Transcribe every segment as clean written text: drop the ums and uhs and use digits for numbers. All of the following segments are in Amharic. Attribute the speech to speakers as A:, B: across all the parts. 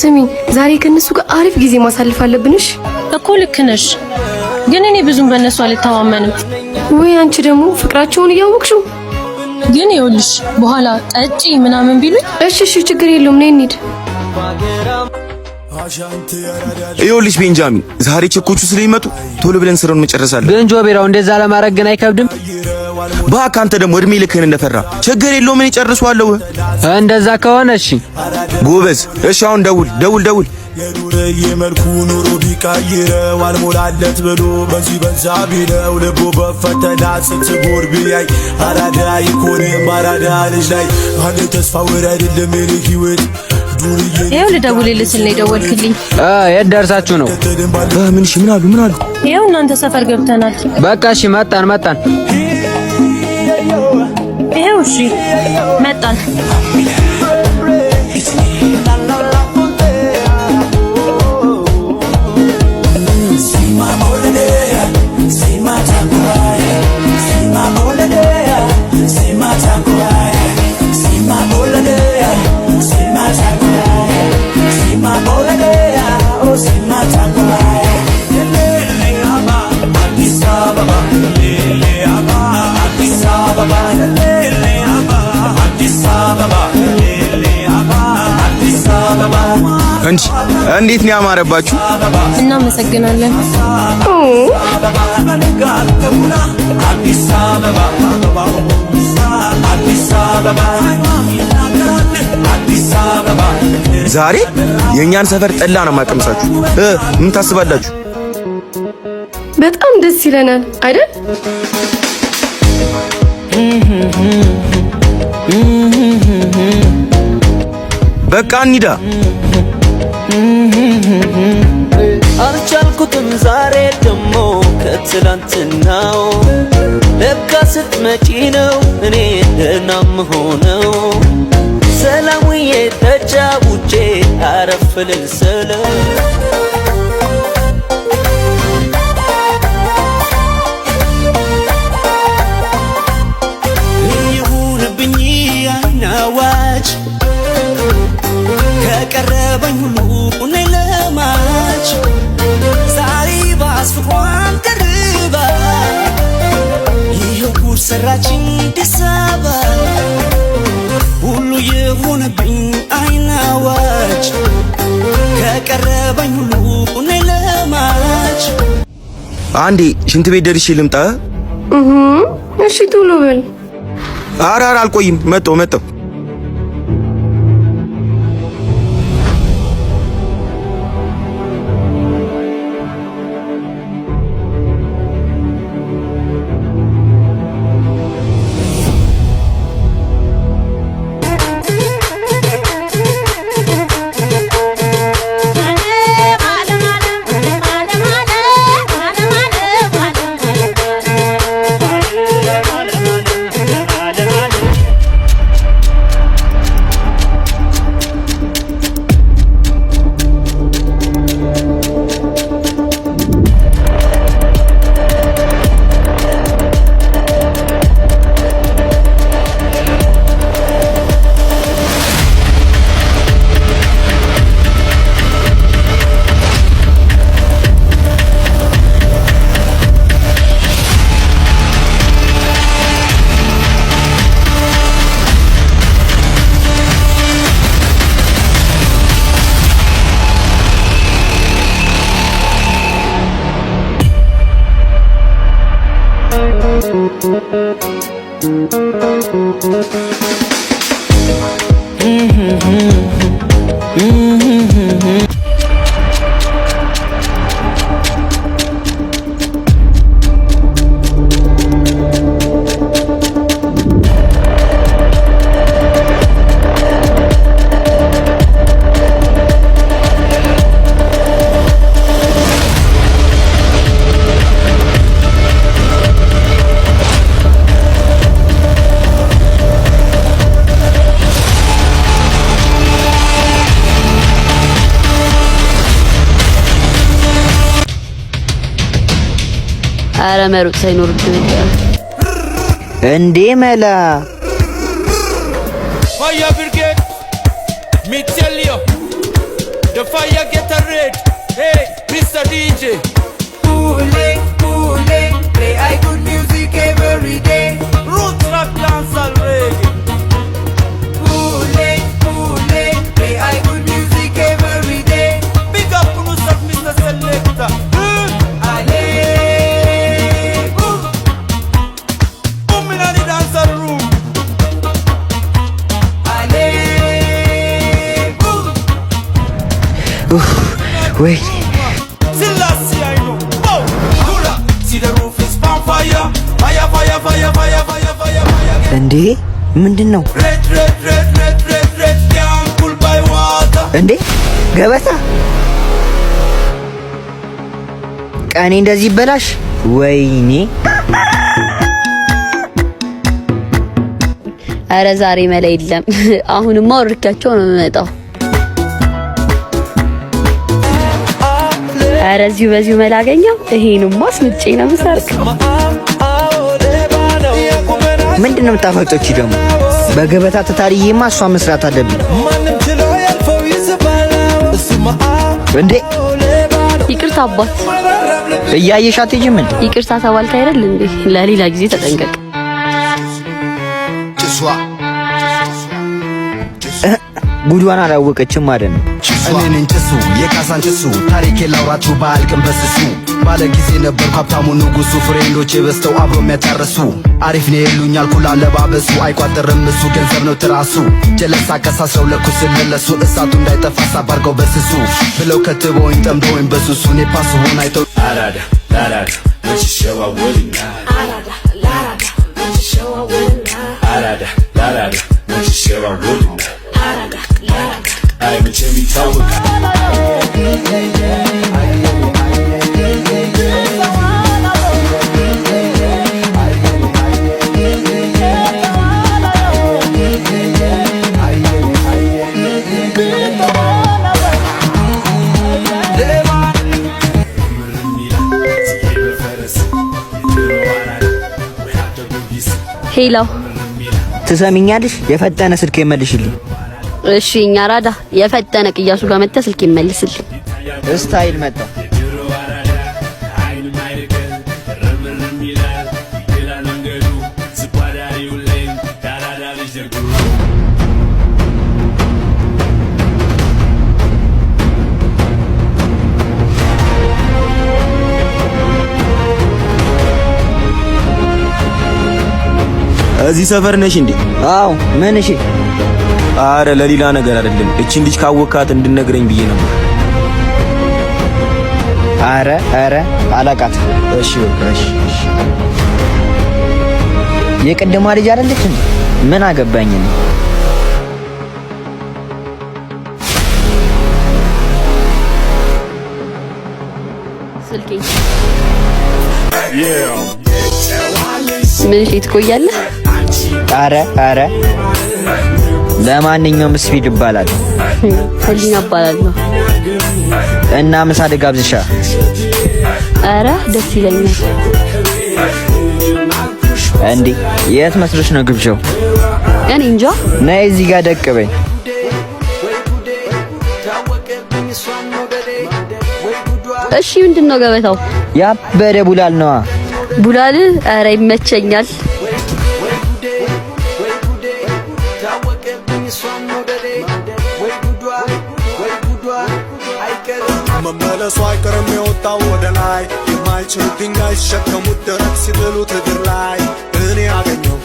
A: ስሚ፣ ዛሬ ከእነሱ ጋር አሪፍ ጊዜ ማሳለፍ አለብንሽ።
B: እኮ ልክ ነሽ፣ ግን እኔ ብዙም በእነሱ አልተማመንም።
A: ወይ አንቺ ደግሞ ፍቅራቸውን እያወቅሽው።
B: ግን ይኸውልሽ በኋላ ጠጪ ምናምን ቢሉኝ።
A: እሺ፣ ችግር የለውም፣ ነይ እንሂድ።
C: ይኸውልሽ ቤንጃሚን፣ ዛሬ ቼኮቹ ስለሚመጡ ቶሎ ብለን ስራውን መጨረስ አለብን።
D: ግን ጆቤራው እንደዛ ለማድረግ ግን አይከብድም?
C: እባክህ አንተ ደግሞ እድሜ ልክህን እንደፈራ። ችግር የለውም፣ እኔ ጨርሰዋለሁ።
D: እንደዛ ከሆነ እሺ።
C: ጎበዝ። እሺ አሁን ደውል ደውል ደውል።
E: የዱርዬ መልኩ ኑሮ ቢቀይረው አልሞላለት ብሎ በዚህ በዛ ቢለው ልቡ በፈተና ስትጎር ቢያይ አራዳ ይኮንም አራዳ ልጅ ላይ አንድ ተስፋ ወር አይደለም የኔ ህይወት ዱርዬ።
B: ይኸው ልደውልልህ ስል ነው የደወልክልኝ።
D: የት ደርሳችሁ ነው?
C: ምን? እሺ ምን አሉ ምን አሉ?
B: ይኸው እናንተ ሰፈር ገብተናል።
D: በቃ እሺ፣ መጣን መጣን።
B: ይኸው እሺ መጣን።
C: እንጂ እንዴት ነው ያማረባችሁ?
B: እናመሰግናለን።
C: ዛሬ የእኛን ሰፈር ጠላ ነው የማቀምሳችሁ። ምን ታስባላችሁ?
A: በጣም ደስ ይለናል አይደል?
C: በቃ እንሂዳ።
F: አልቻልኩትም ዛሬ ደሞ ከትላንትናው፣ ለካ ስትመጪ ነው እኔ ደህና ምሆነው። ሰላሙዬ ተጫውቼ አረፍ ልል ስለው ይሁንብኝ አይናዋች ከቀረበኝ ሁሉ ነይ ለማች፣ ዛሬ ባስ ፍቅሯን ደርባ ይኸው ጉድ ሰራችኝ ዲሳባ። ሁሉ የሆነብኝ አይናዋች ከቀረበኝ ሁሉ ነይ ለማች።
C: አንዴ ሽንት ቤት ደርሼ ልምጣ።
A: እሺ ቶሎ በል።
C: ኧረ ኧረ አልቆይም። መጣሁ መጣሁ።
G: ኧረ መሮጥ ሳይኖርብህ ነበር።
H: እንዴ መላ።
I: Fire brigade, me tell you,
E: Fire get a red. Hey, Mr. DJ.
F: Play I good music every day.
E: Roots rock dancehall reggae.
F: Play I good music every day.
E: Big up on yourself, Mr. Selector.
F: Ale, boom.
E: Boom in the dancehall room.
F: Ale, boom.
H: ወይ
E: Selassie, I know. Bow. Hurrah. See the roof is on fire. Fire, fire, fire, fire, fire, fire, fire.
H: እንዴ፣ ምንድን ነው?
E: Red, red, red, red, red, red. Can't cool by water.
H: እንዴ ገበታ፣ ቀኔ እንደዚህ ይበላሽ? ወይኔ።
G: አረ ዛሬ መላ የለም። አሁንማ ወርኪያቸው ነው የምመጣው። አረ እዚሁ በዚሁ መላ አገኘው። ይሄንማ አስምጬ ነው የምሰርቅ።
H: ምንድን ነው የምታፈጦች ደግሞ? በገበታ ተታልዬማ እሷን መስራት አለብኝ። እንዴ።
G: ይቅርታ አባት።
H: እያየሻት አትሄጂም እንዴ?
G: ይቅርታ ተባልክ አይደል እንዴ? ለሌላ ጊዜ ተጠንቀቅ።
C: ጭሷ።
H: ጉዷን አላወቀችም ማለት ነው።
I: እኔ ነኝ ጭሱ፣ የካሳን ጭሱ። ታሪኬ ላውራችሁ በአልቅም በስሱ። ባለ ጊዜ ነበርኩ ሀብታሙ ንጉሱ። Friend ኦቼ በዝተው አብሮ የሚያጫርሱ። አሪፍ ነው ይሉኛል ኩላ አለባበሱ። አይቋጥርም እሱ፣ ገንዘብ ነው ትራሱ። ጀለሳ ከሳስረው ለኩስ ለለሱ፣ እሳቱ እንዳይጠፋ ሳብ አድርገው በስሱ ብለው ከትበውኝ ጠምደውኝ በሱሱ። እኔ ፓስሆን አይተው
E: አራዳ ላራዳ መች ይሸዋወድና፣ አራዳ ላራዳ መች ይሸዋወድና፣ አይ መቼም ይታወቃል።
G: Hello።
H: ትሰሚኛለሽ? የፈጠነ ስልክ ይመልሽልኝ።
G: እሺ እኛ አራዳ፣ የፈጠነ ቅያሱ ጋር መጥተህ ስልክ ይመልስልኝ።
H: Style መጣ።
C: እዚህ ሰፈር ነሽ እንዴ?
H: አዎ፣ ምን? እሺ።
C: አረ ለሌላ ነገር አይደለም። እቺን ልጅ ካወካት እንድነግረኝ ብዬ ነበር።
H: አረ አረ አላቃት።
C: እሺ በቃ እሺ እሺ።
H: የቅድሟ ልጅ አይደለች እንዴ? ምን አገባኝ እኔ።
G: ስልኬ ምን? እሺ ትቆያለህ?
H: አረ አረ ለማንኛውም ስፒድ ይባላል።
G: ህሊና እባላለሁ።
H: እና ምሳ ልጋብዝሻ?
G: አረ ደስ ይለኛል።
H: እንዴ፣ የት መስሎሽ ነው ግብዣው?
G: እኔ እንጃ።
H: ነይ እዚህ ጋር ደቅ በይ።
G: እሺ ምንድን ነው ገበታው?
H: ያበደ ቡላል ነዋ።
G: ቡላል? አረ ይመቸኛል።
E: መመለሱ አይቀርም የወጣው ወደ ላይ። የማይችሉት ድንጋይ ሲሸከሙት ደረቅ ሲጥሉት እግር ላይ። እኔ አገኘው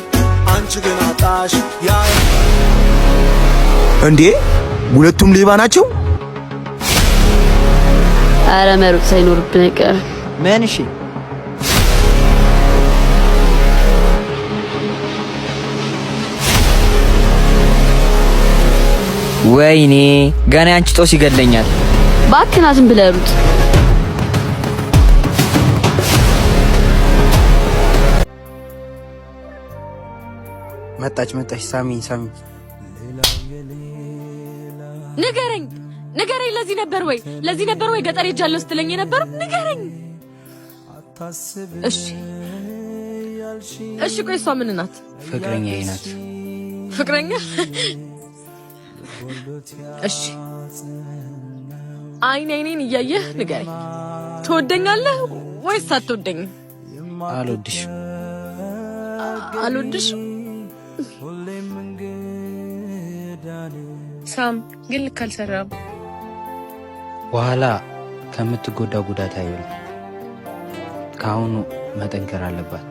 E: አንቺ ግን አጣሽ ያ
C: እንዴ፣ ሁለቱም ሌባ ናቸው?
G: አረ መሮጥ ሳይኖርብን አይቀርም።
H: ምን? እሺ። ወይኔ፣ ገና ያንቺ ጦስ ይገለኛል።
G: እባክህ ዝም ብለህ ሩጥ።
J: መጣች መጣች። ሳሚ ሳሚ።
B: ንገረኝ፣ ንገረኝ። ለዚህ ነበር ወይ ገጠር ሄጃለሁ ስትለኝ የነበረው? ንገረኝ። እሺ እሺ። ቆይ እሷ ምን ናት?
J: ፍቅረኛዬ ናት።
B: ፍቅረኛ? እሺ። አይን አይኔን እያየህ ንገረኝ፣ ትወደኛለህ ወይስ አትወደኝም?
J: አልወድሽም።
B: አልወድሽም።
A: ሳም ግን ልክ አልሰራም።
J: በኋላ ከምትጎዳ ጉዳት አይበልጥ። ከአሁኑ መጠንከር አለባት።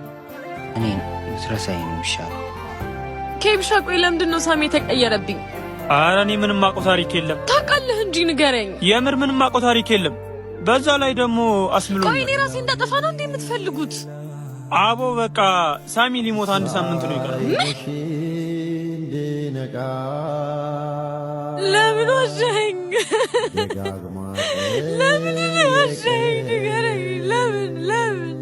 J: እኔን ብትረሳኝ ነው የሚሻለው።
B: ኬብሻ፣ ቆይ ለምንድን ነው ሳሚ የተቀየረብኝ?
K: ኧረ እኔ ምንም አውቀው ታሪክ የለም።
B: ታውቃለህ እንጂ ንገረኝ።
K: የምር ምንም አውቀው ታሪክ የለም። በዛ ላይ ደግሞ አስምሎኛል።
B: ቆይ እኔ ራሴ እንዳጠፋ ነው እንዴ የምትፈልጉት?
K: አቦ በቃ ሳሚ ሊሞት አንድ ሳምንት ነው የቀረው።
B: ለምን ዋሸኸኝ? ለምን ዋሸኸኝ? ንገረኝ። ለምን ለምን